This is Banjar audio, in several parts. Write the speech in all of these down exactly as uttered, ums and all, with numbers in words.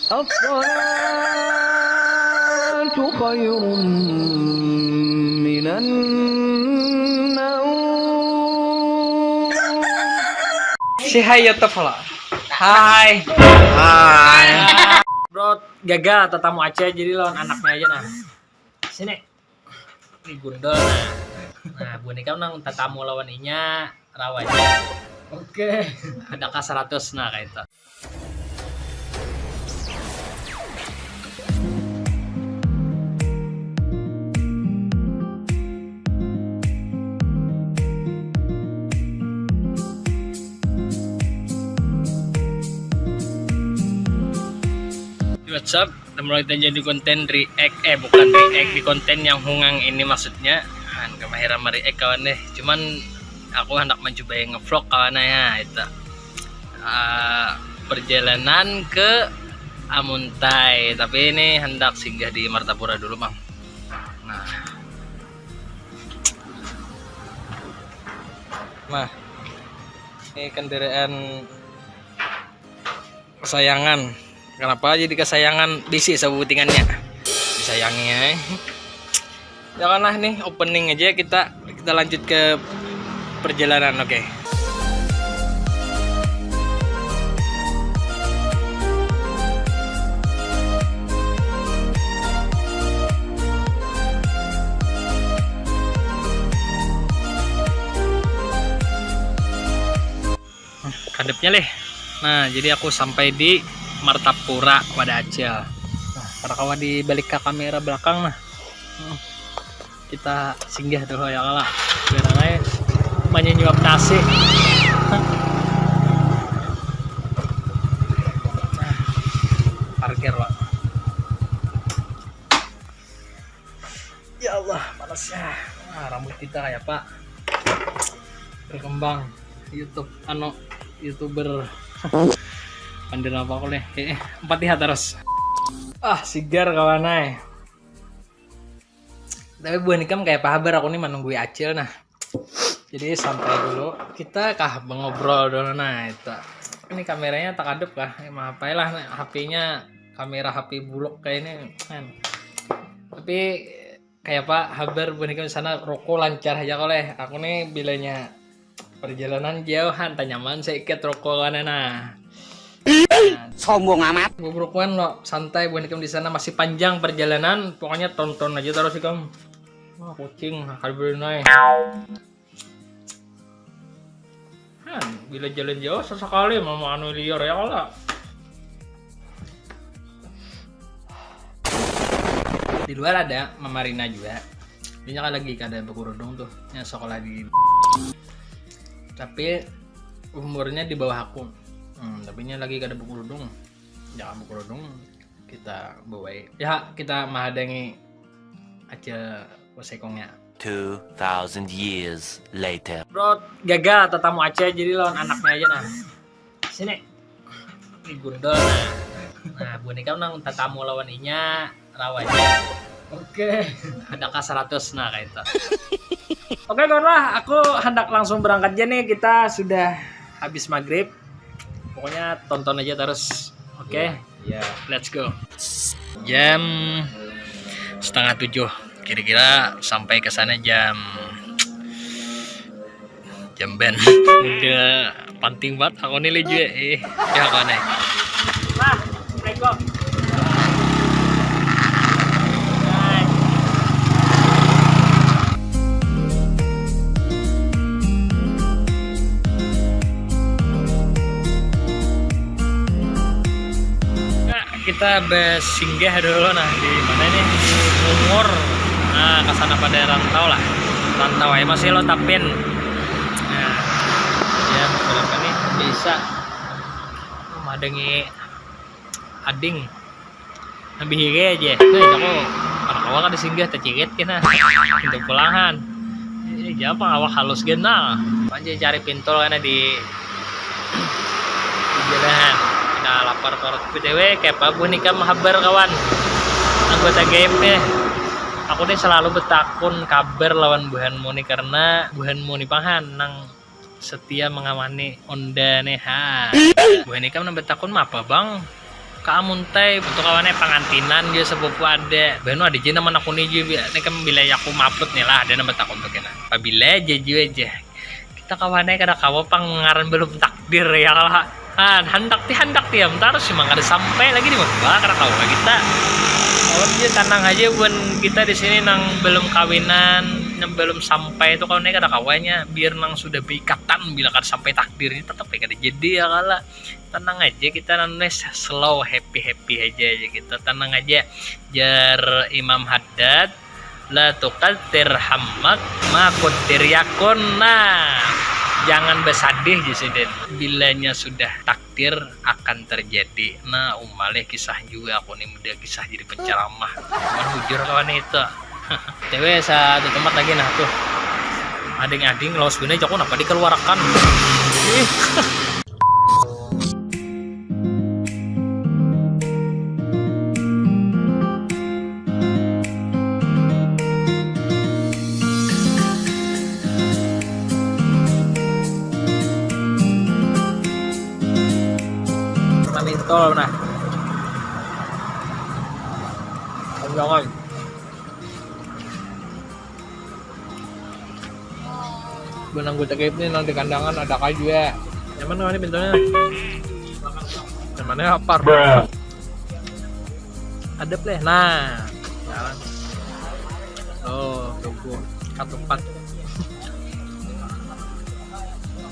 الصلاة خير من النوم. Si hai ya tepala. Hai. Hai. Bro, gagal tatamu Aceh jadi lawan anaknya aja nah. Sini. Ini gundul nah. Nah, buhan ikam nang tatamu lawan inya rawa aja. Oke. Ada ka seratus nah kayak itu. What's up? Mulai kita jadi konten react, eh bukan react, di konten yang hungang ini maksudnya. Nah, kemahiran mereact kawan deh. Cuman aku hendak mencoba yang ngevlog kawan ya itu. Uh, perjalanan ke Amuntai, tapi ini hendak singgah di Martapura dulu bang. Nah, nah ini kendaraan kesayangan. Kenapa jadi kesayangan? Bisi sabutingannya disayangi ya. Janganlah nih opening aja, kita kita lanjut ke perjalanan. Oke. Okay. Kadepnya leh. Nah, jadi aku sampai di Martapura pada Acil. Nah, kada kawa dibalik ke kamera belakang nah. Hmm. Kita singgah dulu ya kala. Biar aja menyuap nasi. Parkir lah. Ya Allah, panasnya. Nah, rambut kita kayak apa? Berkembang YouTube, anu, YouTuber. Pandir apa aku nih? Eh, empat lihat terus. Ah, sigar kawan ay. Tapi buah nikam kayak apa habar aku nih menunggu Acil nah. Jadi santai dulu. Kita kah mengobrol dulu nah itu. Ini kameranya tak adep kah? Ya, maaf lah nah, H P-nya kamera H P buluk kayak ini kan. Tapi kayak apa habar bunikam di sana, roko lancar aja kok leh. Aku nih bilanya perjalanan jauh han tanyaman seikat roko kan nah. Sombong amat. Bubrukuan lo santai bunikam di sana, masih panjang perjalanan, pokoknya tonton aja terus ikam. Wah kucing, kada boleh naik. Han, bila jalan jauh sesekali mau anu liar ya kala. Di luar ada Mamarina juga. Dia kan lagi kada berkerudung tuh, yang sekolah di. Tapi umurnya di bawah aku. Hmm, tapi nya lagi kada berkerudung. Jangan berkerudung kita bawai. Ya, kita menghadangi aja wasekongnya. Two thousand years later. Bro, gagal tatamu Aceh jadi lawan anaknya aja nah. Sini. Ini gundul nah. Nah, buhan ikam nang tatamu lawan inya rawa aja. Oke. Ada ka seratus nah kayak itu. Oke kawan lah, aku hendak langsung berangkat aja nih. Kita sudah habis maghrib. Pokoknya tonton aja terus. Oke. Okay? Ya. Yeah. Let's go. Jam setengah tujuh. Kira-kira sampai ke sana jam jam ben. Udah panting banget aku nih juga. Eh, ya aku nih. Wah, assalamualaikum. Kita bersinggah dulu nah di mana nih, Bungur. Nah, ke sana pada rantau lah. Rantau aja masih lo tapin. Nah, ya berapa nih bisa memandangi ading. Lebih hige aja. Nah, aku orang awak ada singgah tercirit kena pintu pulangan. Ini siapa awak halus genal. Manja cari pintu karena di Jalahan. Nah, lapar parut. B T W, kayak apa buah nikam habar kawan? Anggota G M P. Aku nih selalu betakun kabar lawan buhanmu nih karena buhanmu nih pahan nang setia mengamani onda nih ha. Buhan ikam nang betakun apa bang? Ka amuntai, betul kawan ai, pangantinan jua sapupu ada. Banu ada ja nang manakuni jua, bi-, ni kan bila aku maupload ni lah, ada nang batakun tu kena. Pabila aja jua aja. Kita kawan ai kada kawa pang ngaran belum takdir ya kalo. Kan, handak ti, handak ti, am, tarus cuma kada sampai lagi di mana, kada kawa kita. Kawan aja, tanang aja buan kita di sini nang belum kawinan, nang belum sampai tu kawan ai kada kawanya, biar nang sudah beikatan bila kada sampai takdir ni tetap ai kada jadi ya kala. Tenang aja kita nanu nih, slow, happy-happy aja aja kita, tenang aja. Jar Imam Haddad, la tukatsir hammak ma kudir yakun. Nah, jangan bersadih ji sidin. Bilanya sudah takdir akan terjadi. Nah, umalih kisah juga aku nih muda kisah jadi penceramah. Cuman bujur kawan itu. T W satu tempat lagi nah tuh. Ading-ading lawas guna jaku napa dikeluarakan. Ih. Pernah mintol nah. Jangan. Buat anggota gaib nih nang di kandangan ada kah juga. Nyaman kah nih pintunya? Nyamannya lapar. Ada pleh. Nah. Jalan. Oh, tunggu. Ketupat.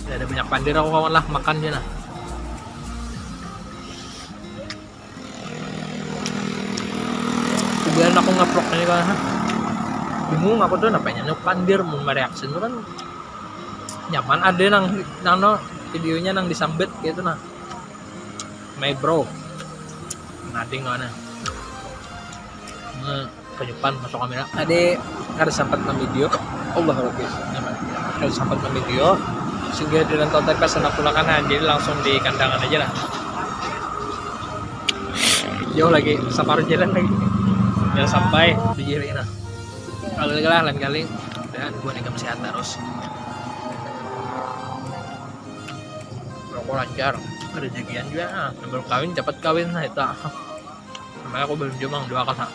Udah ada banyak pandir aku kawan lah makan aja nah. Kemudian aku ngeplok ini kan, bingung aku tuh napanya nu pandir mau mereaksi itu kan nyaman ada nang nang no, videonya nang disambet gitu nah, my bro, nading mana. Nah, kejupan masuk kamera tadi kada sempat nang video. Allah Rabbi, nyaman, kada sempat nang video sehingga di rantau tadi pas anak pulakan nah, jadi langsung di kandangan aja lah. Jauh lagi, separuh jalan lagi. Jangan sampai di jiri nah. Kalau lagi lah lain kali dan buat ikam sehat terus. Rokok lancar, ada jagian juga nah. Sebelum kawin cepat kawin lah itu. Makanya aku belum jumang dua kata.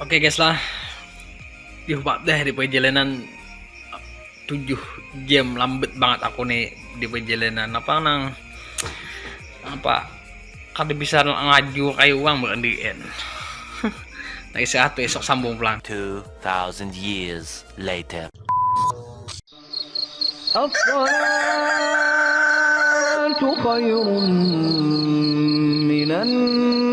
Oke guys lah, dihupat deh di perjalanan tujuh jam, lambat banget aku nih di perjalanan apa nang apa kada bisa ngaju kayak uang bukan di end. Nah, istirahat tuh, esok sambung pulang. Two thousand years later. الصلاة خير من النوم.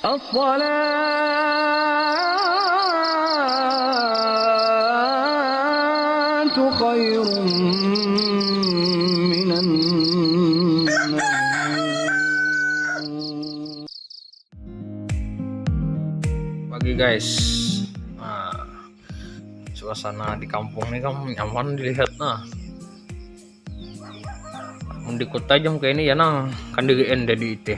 الصلاة خير من النوم. Pagi guys. Nah, suasana di kampung ni kan nyaman dilihat nah. Mun di kota jam kayak ini ya nang kandigian dari itu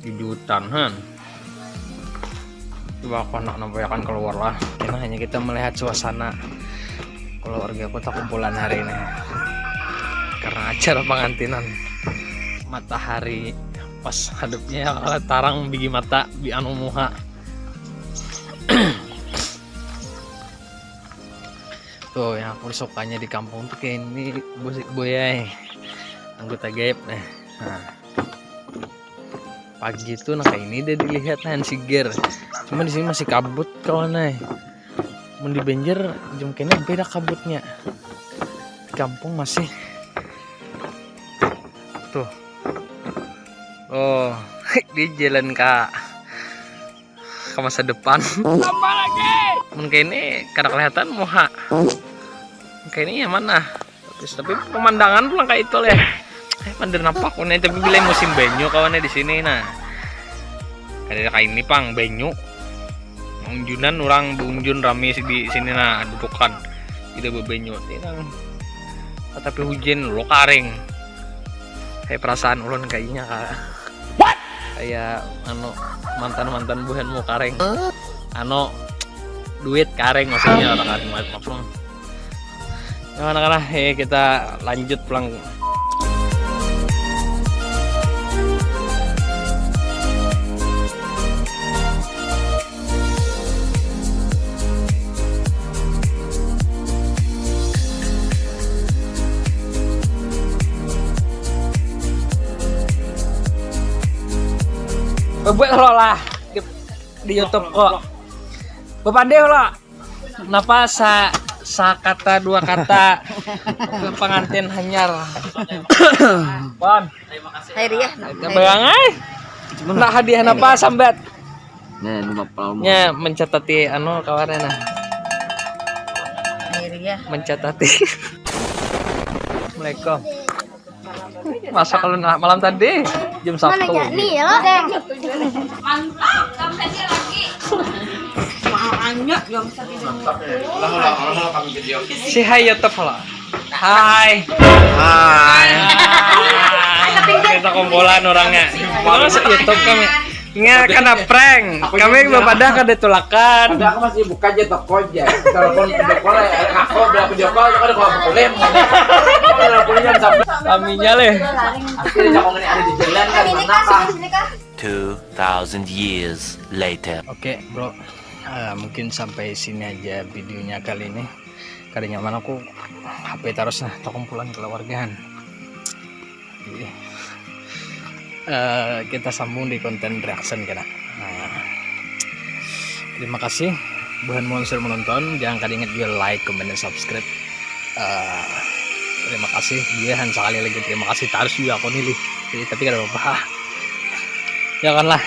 di hutan han. Coba aku nak nampayakan keluar lah. Karena hanya kita melihat suasana keluarga kota kumpulan hari ini karena acara pengantinan. Matahari pas hadapnya tarang bigi mata di anu muha. Tuh yang aku sukanya di kampung tuh kayak ini, busik boyai, anggota gaib nih. Nah, pagi tuh nah kayak ini udah dilihat nah sigar. Cuma di sini masih kabut kawan nih. Mun di Banjar jam kena beda kabutnya. Di kampung masih tuh. Oh, di jalan kak ke masa depan. Apa lagi? Mungkin ini kada kelihatan muha. Mungkin ini yang mana? Bagus, tapi pemandangan pulang kayak itu leh. Eh, pandir nampak ini tapi bila musim banyu kawannya di sini nah. Kada kayak ini pang banyu. Unjunan orang beunjun rame di sini nah, dudukan. Kita bebenyo. Ini nang. Tapi hujan lo karing. Kayak perasaan ulun kayaknya kayak kayak anu mantan-mantan buhanmu karing. Anu duit karing maksudnya orang karing maksudnya. Yang mana eh kita lanjut pulang. Buat lo lah di, di YouTube kok. Bepandai lo. Napa sa sakata dua kata ke pengantin hanyar? Pon. Khairiah. Nah, bayang ai. Nah, hadiah napa sambat? Nah, lima puluh. Nya mencatati anu kawannya nah. Khairiah. Mencatati. Assalamualaikum. Masa kalau nah, malam tadi jam satu. Mana ya? Nih ya. Mantap, kamu tadi lagi. Mahal anjak, gak bisa tidur. Mantap ya. Lah, lah, lah, lah, kami video. Si hai YouTube lah. Hai. Hai. Kita kumpulan orangnya. Kita masuk YouTube kami. Nya kena prank. Kami bapadah kada tulakan. Ada aku masih buka aja toko aja. Telepon video call ya. Aku udah video call, aku udah call kulim. Kaminya leh. Asli jakongan ada di jalan kan mana kah? Two thousand years later. Oke, bro. Eh, mungkin sampai sini aja videonya kali ini. Kada nyaman aku H P terus nah, takumpulan keluargaan. Jadi, eh, kita sambung di konten reaction kena. Nah, terima kasih buhan mun sudah menonton. Jangan kada ingat juga like, comment, dan subscribe. Eh, terima kasih juga han sekali lagi. Terima kasih terus juga aku nih. Jadi, tapi kada apa-apa. Ya kan lah.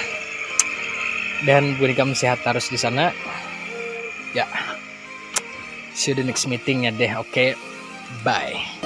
Dan buat kamu sehat terus di sana. Ya. See you the next meeting ya deh. Oke. Bye.